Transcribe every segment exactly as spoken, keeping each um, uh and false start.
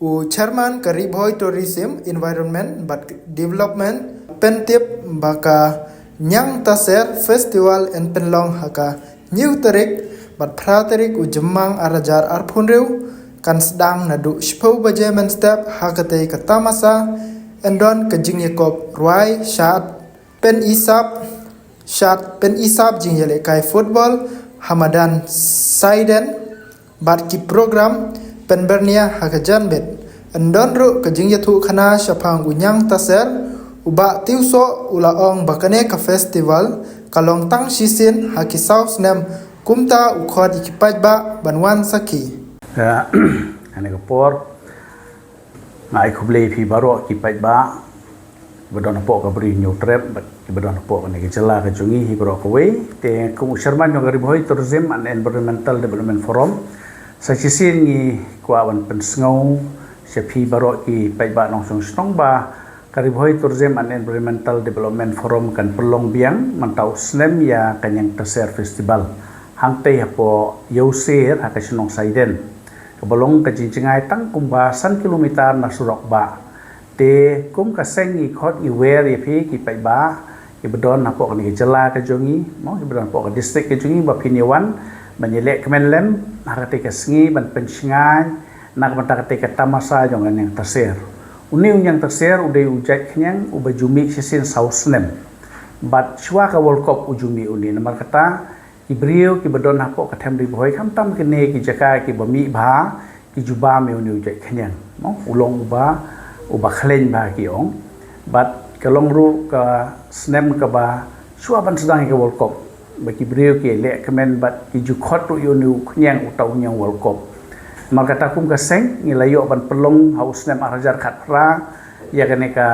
U Chairman ka Ri Bhoi Tourism, Environment bad Development pyntip ba ka Ñiang Taser Festival yn pynlong ha ka hynñiew tarik bad phra tarik u Jymmang ar hajar arphew hynriew, kan sdang naduh shiphew baje mynstep. Ha katei ka tamasa yn don ka jingïakop rwai, shad, pynisap, shad pynisap, jingïalehkai football ha madan Saiden bad ki program pynbyrngia ha ka janmiet. Yn don ruh ka jingïathuhkhana shaphang u Ñiang Taser. U Bah Tiewsoh u la ong ba kane ka festival ka long tang shisien ha ki saw snem, kumta u khot ïa ki paidbah ban wan sakhi. Ka, kane ka por, nga ai khublei ïa phi baroh ki paidbah ba don hapoh ka Bri Hynñiewtrep bad ki ba don hapoh kane ka jylla ka jong ngi hi baroh kawei. Te kum u Chairman jong ka Ri Bhoi Tourism and Environmental Development Forum, sa shisien ngi kwah ban pynsngew sha phi baroh ki paidbah nongshong shnong ba ka Ri Bhoi Tourism and Environmental Development Forum kan pynlong biang mynta u snem ïa ka Ñiang Taser Festival hangtei hapoh Ïewsir ha ka shnong Saiden, kaba long ka jingjngai tang kumba san kilometer na surok bah. Te kum ka seng ngi khot ngi wer ïa phi ki paidbah ki ba don hapoh kane ka jylla ka jong ngi, mo, ki ba don hapoh ka district ka jong ngi, ba phin ïa wan ban ïaleh kmen lem ha katei ka sngi ban pynshngaiñ na ka bynta katei ka tamasa jong ka Ñiang Taser. Une u Ñiang Taser u dei u jait khñiang uba ju mih shisien saw snem. Bad shuwa ka World Cup u ju mih une, namar kata ki briew ki ba don hapoh ka them Ri Bhoi, khamtam kine ki jaka ki ba mih bha, ki ju bam ïa une u jait khñiang, mo, u long uba, uba khleiñ bha ki ong. Bad ka long ruh ka snem kaba shuwa ban sdang ïa ka World Cup ba ki briew ki leh kmen bad ki ju khot ruh ïa une u khñiang uta u Ñiang World Cup. Namar kata kum ka seng ngi la ïoh ban pynlong ha u snem ar hajar khatphra ïa kane ka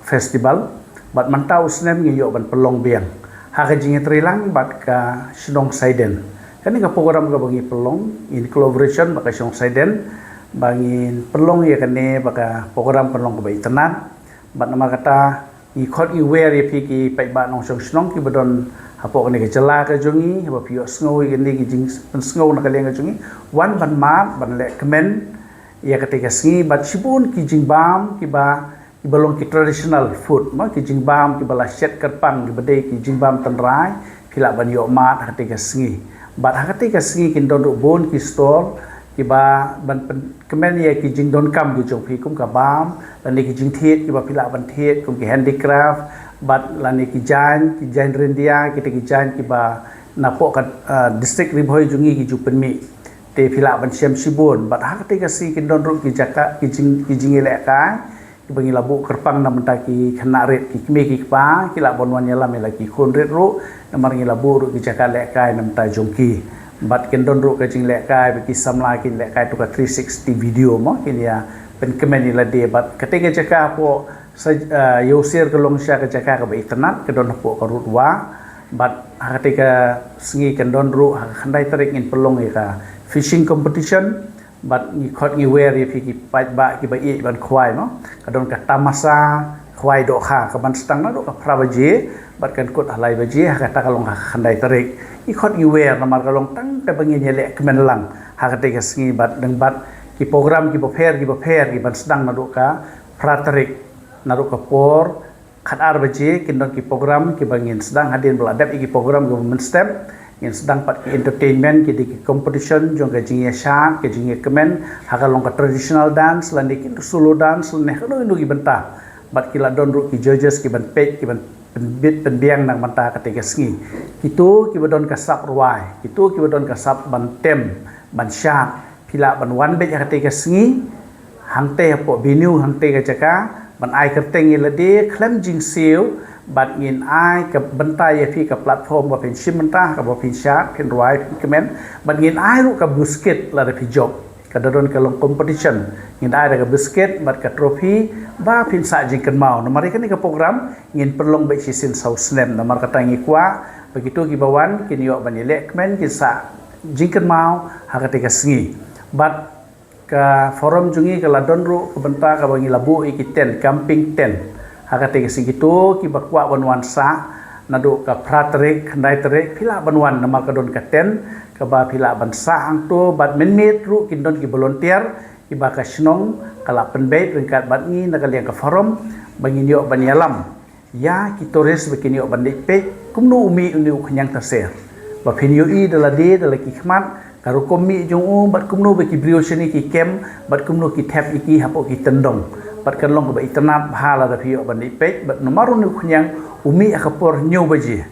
festival, bad mynta u snem ngi ïoh ban pynlong biang ha ka jingïatreilang bad ka shnong Saiden. Kane ka program kaba ngi pynlong in collaboration bad ka shnong Saiden, ba ngin pynlong ïa kane ba ka program kan long kaba itynnad. Bad namar kata ngi khot ngi wer ïa phi ki paidbah nongshong shnong ki ba don hapoh kane ka jylla ka jong ngi, haba phi ïohsngew ïa kane ki jingpynsngew na ka liang ka jong ngi, wan ban mad ban leh kmen ïa katei ka sngi. Bad shibun ki jingbam ki ba, ki ba long ki traditional food, mo, ki jingbam ki ba la shet kyrpang, ki ba dei ki jingbam tynrai, phi lah ban ïoh mad ha katei ka sngi. Bad ha katei ka sngi kin don ruh bun ki stall ki ba ban pyn- kmen ïa ki jingdonkam ki jong phi, kum ka bam lane ki jingthied ki ba phi lah ban thied, kum ki handicraft, bad lane ki jaiñ, ki jaiñ ryndia, kita ki jaiñ ki ba napoh ka, ah, district Ri Bhoi jong ngi ki ju pynmih. Te phi lah ban shem shibun. Bad ha katei ka sngi kin don ruh ki jaka, ki jing, ki jingïalehkai ki ba ngi la buh kyrpang na bynta ki khynnah rit, ki kmie ki kpa ki lah ban wan ïalam ïa la ki khun rit ruh, namar ngi la buh ruh ki jaka lehkai na bynta jong ki. Bad kin don ruh ka jinglehkai ba ki samla kin lehkai tu ka three sixty video, mo, kin ïa pynkmen ïa lade. Bad katei ka jaka hapoh sa, ah, Ïewsir ka long shisha ka jaka kaba itynnad, ka don hapoh ka Rud Wah. Bad ha katei ka sngi kan don ruh ha ka khyndai tarik ngin pynlong ïa ka fishing competition. Bad ngi khot ngi wer ïa phi ki paidbah ki ba ïeit ban khwai, mo, ka don ka tamasa khwai dohkha, ka ban sdang naduh ka phra baje bad kan kut ha lai baje, ha kata ka long ha ka khyndai tarik. Ngi khot ngi wer namar ka long tang kaba ngin ïaleh kmen lang ha katei ka sngi. Bad dang bad ki program ki bapher ki bapher ki ban sdang naduh ka phra tarik, naduh ka por khat ar baje kin don ki program ki ba ngin sdang. Hadien ba la dep ïa ki program ki ba mynstep, ngin sdang pat ki entertainment, ki dei ki competition jong ka jingïashad, ka jingïakmen, ha ka long ka traditional dance lane ki solo dance lane kano kano ki bynta. Bad ki la don ruh ki judges ki ban peit, ki ban pynbit pynbiang na ka bynta katei ka sngi. Kito ki ba don ka sap rwai, kito ki ba don ka sap ban tem, ban shad, phi lah ban wan beit ha katei ka sngi hangtei hapoh venue, hangtei ka jaka, ban ai kyrteng ïa lade khlem jingsiew. Bad ngin ai ka bynta ïa phi ka platform ba phin shim bynta, kaba phin shad, phin rwai, phin kmen. Bad ngin ai ruh ka basket lada phi jop, ka da don ka long competition. Ngin ai da ka basket bad ka trophy ba phin sah jingkynmaw. Namar ïa kane ka program ngin pynlong beit shisien saw snem. Namar kata ngi kwah ba kito ki ba wan kin ïoh ban ïaleh kmen, kin sah jingkynmaw ha katei ka sngi. Bad ka forum jong ngi ka la don ruh ka bynta kaba ngi la buh ïa ki tent, camping tent. Ha katei ka sngi kito ki ba kwah ban wan sah naduh ka phra tarik, khyndai tarik, phi lah ban wan namar ka don ka tent kaba phi lah ban sah hangto. Bad mynmiet ruh kin don ki volunteer Kiba ka shnong ka la pynbeit ryngkat bad ngi na ka liang ka forum ba ngin ïoh ban ïalam ïa ki tourist ba kin ïoh ban leit peit kumno u mih une u khñiang taser. Ba phin ïohi da lade da la ki khmat ka rukom mih jong u bad kumno ba ki briew shane ki kem bad kumno ki thep ïa ki hapoh ki tyndong. Bad kan long kaba itynnad bha lada phi ïoh ban leit peit bad namar une u khñiang u mih ha ka por hynñiew baje.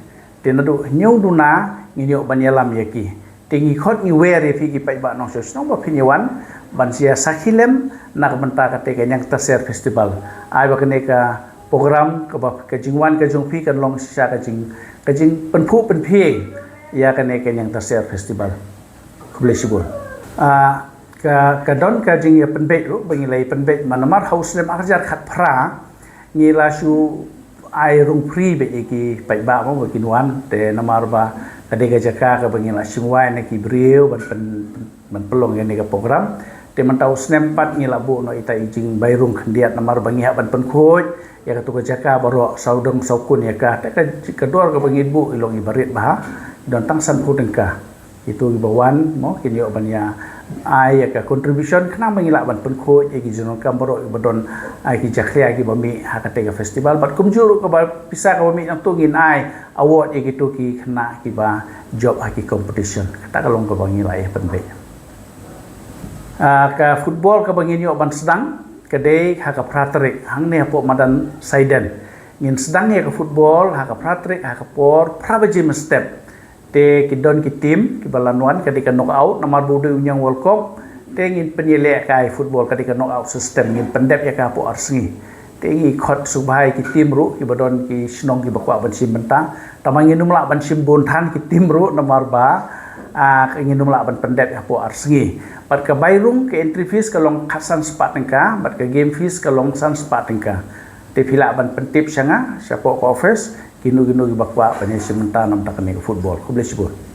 Te naduh hynñiew duna ngin ïoh ban ïalam ïa ki. Te ngi khot ngi wer ïa phi ki paidbah nongshong shnong ba phin ïa wan ban sa ïa sakhi lem na ka bynta kata ka Ñiangtaser Festival. Ai ba kane ka program kaba ka jingwan ka jong phi kan long shisha ka jing ka jingpynphuh pynphieng ïa kane ka Ñiangtaser Festival. Khublei shibun. Ah, ka ka don ka jingïapynbeit ruh ba ngi la ïapynbeit namar ha u snem arhajar khatphra ngi la shu ai rung free beit ïa ki paidbah mo ba kin wan, te namar ba ka dei ka jaka kaba ngi la shim wai na ki briew ban pyn ban pynlong ïa kane ka program. Te mynta u snem pat ngi la buh noh ita i jingbai rung khyndiat namar ba ngi hap ban pynkhuid ïa katu ka jaka baroh sawdong sawkun ïa ka. Te ka ka dor kaba ngi buh i long iba rit bha, don tang sanphew tyngka. Itu kiba wan mo kin ïoh ban ïa ai ïa ka contribution khnang ba ngi lah ban pynkhuid ïa ki jingdonkam baroh kiba don, ai ki jakhlia kiba mih ha kata ka festival. Bad kumjuh ruh kaba pisa kaba mih nangtu ngin ai award ïa kitu ki khynnah kiba jop ha ki competition. Kata ka long kaba ngi la ïapynbeit. Ah, ka football kaba ngin ïoh ban sdang ka dei ha ka phra tarik hangne hapoh madan Saiden. Ngin sdang ïa ka football ha ka phra tarik ha ka por phra baje mynstep. Te ki don ki team kiba la wan ka dei ka knockout namar ba u dei u ñiang World Cup. Te ngin pynïaleh kai football ka dei ka knockout system, ngin pyndep ïa ka hapoh ar sngi. Te ngi khot sngewbha ïa ki team ruh kiba don ki shnong kiba kwah ban shim bynta. Tangba ngin ym lah ban shim bun than ki team ruh namar ba, ah, ngin ym lah ban pyndep ïa hapoh ar sngi. Bad ka bai rung ka entry fees ka long khatsan spah tyngka bad ka game fees ka long san spah tyngka. Te phi lah ban pyntip sha nga shapoh ka office kino kino kiba kwah ban ïa shim bynta namar kane ka football. Khublei shibun.